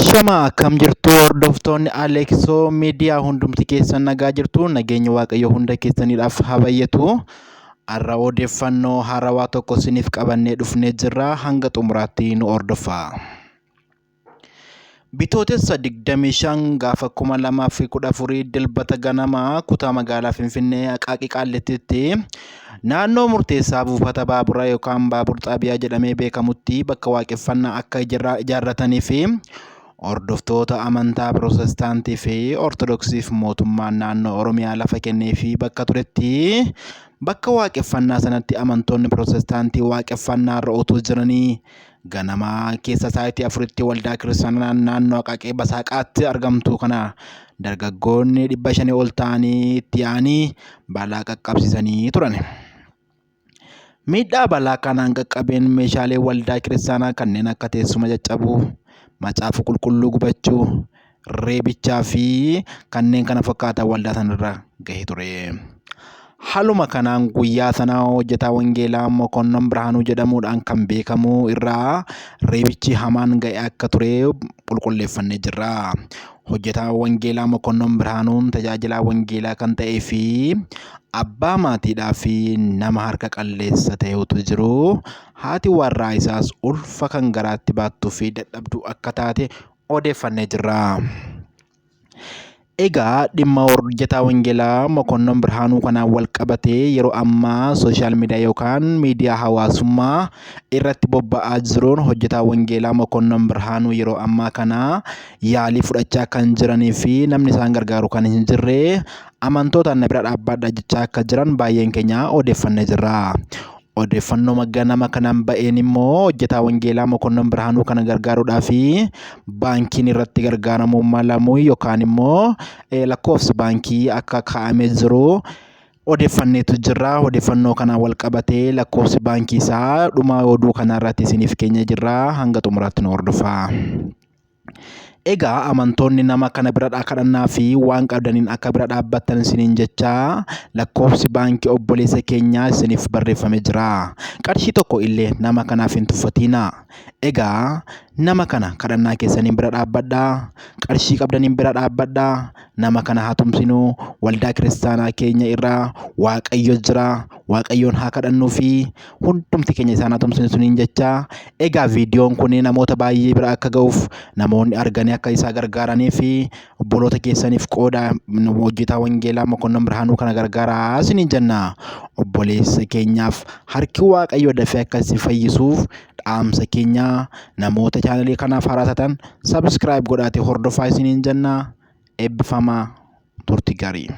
Ashama akkam jirtu hordoftoonni Aleeksoo Miidiyaa hundumti keessan nagaa jirtu nageenyi Waaqayyo hunda keessaniidhaaf haa baay'atu. Har'a odeeffannoo haarawaa tokko isiniif qabannee dhufnee jirra hanga xumuraatti nu hordofaa. Bitootessa 25 gaafa 2014 Dilbata ganama kutaa magaalaa Finfinnee Aqaaqii Qaallittiitti naannoo murteessaa buufata baaburaa yookaan baabur xaabiyaa jedhamee beekamutti bakka waaqeffannaa akka ijaarratanii fi hordoftoota amantaa Pirootestaantii fi Ortodoksiif mootummaan naannoo Oromiyaa lafa kennee fi bakka turetti bakka waaqeffannaa sanatti amantoonni Pirootestaantii waaqeffannaarra utuu jiranii Ganama keessa sa'aatii 4tti waldaa kiristaanaa naannoo Aqaaqee Basaaqaatti argamtu kana dargaggoonni 500 ol ta'anii itti yaa'anii balaa qaqqabsiisanii turan. Miidhaa balaa kanaan qaqqabeen meeshaalee waldaa kiristaanaa kanneen akka teessuma caccabuu, macaafa qulqulluu gubachuu, reebichaa fi kanneen kana fakkaatan waldaa sanarra gahee ture. Haaluma kanaan guyyaa sana hojjetaa wangeelaa Mokonnon Birhaanuu jedhamuudhaan kan beekamu irraa reebichi hamaan ga'e akka ture qulqulleeffannee jirra. Hojjetaa wangeelaa Mokonnon Birhaanuun tajaajilaa wangeelaa kan ta'ee fi abbaa maatiidhaa fi nama harka qalleessa ta'etu jiru. Haati warraa isaas ulfa kan garaatti baattuu fi dadhabduu akka taate odeeffannee jirra. Egaa dhimma hojjetaa wangeelaa Mokonnon Birhaanuu kanaan wal qabatee yeroo ammaa sooshaal miidiyaa yookaan miidiyaa hawaasummaa irratti bobba'aa jiruun hojjetaa wangeelaa Mokonnon Birhaanuu yeroo ammaa kana yaalii fudhachaa kan jiranii fi namni isaan gargaaru kan hin jirre amantootaan na bira dhaabbadha jechaa akka jiran baay'een keenya odeeffannee jirra. Odeeffannoo ganama kanaan ba'een immoo hojjetaa wangeelaa Mokonnon Birhaanuu kana gargaaruudhaaf baankiin irratti gargaaramuu malamu yookaan immoo lakkoofsi baankii akka kaa'amee jiru odeeffanneetu jira. Odeeffannoo kanaan wal qabatee lakkoofsi baankii isaa dhuma oduu kanarratti isiniif keenya jirra. Hanga xumuraatti nu hordofaa. Egaa amantoonni nama kana bira kadhannaa fi waan qabdaniin akka bira dhaabbattan isiniin jechaa lakkoofsi baankii obboleessa keenyaa isiniif barreeffamee jira. Qarshii tokko illee nama kanaaf hin tuffatiinaa. Egaa nama kana kadhannaa keessaniin bira dhaabbadhaa, qarshii qabdaniin bira dhaabbadhaa, nama kana haa tumsinu, waldaa kiristaanaa keenya irraa Waaqayyo jira, Waaqayyoon haa kadhannuu fi hundumti keenya isaan haa tumsinu isiniin jechaa. Egaa viidiyoon kun namoota baay'ee bira akka ga'uuf namoonni arganii akka isaa gargaaranii fi obboloota keessaniif qooda hojjetaa wangeelaa Mokonnon Birhaanuu kana gargaaraa isiniin jenna. Obboleessa keenyaaf harki Waaqayyoo dafee akka isin fayyisuuf dhaamsa keenya namoota chaanalii kanaaf haaraa taatan subscribe godhaatee hordofaa isiniin jenna. Eebbifamaa turtii gaarii.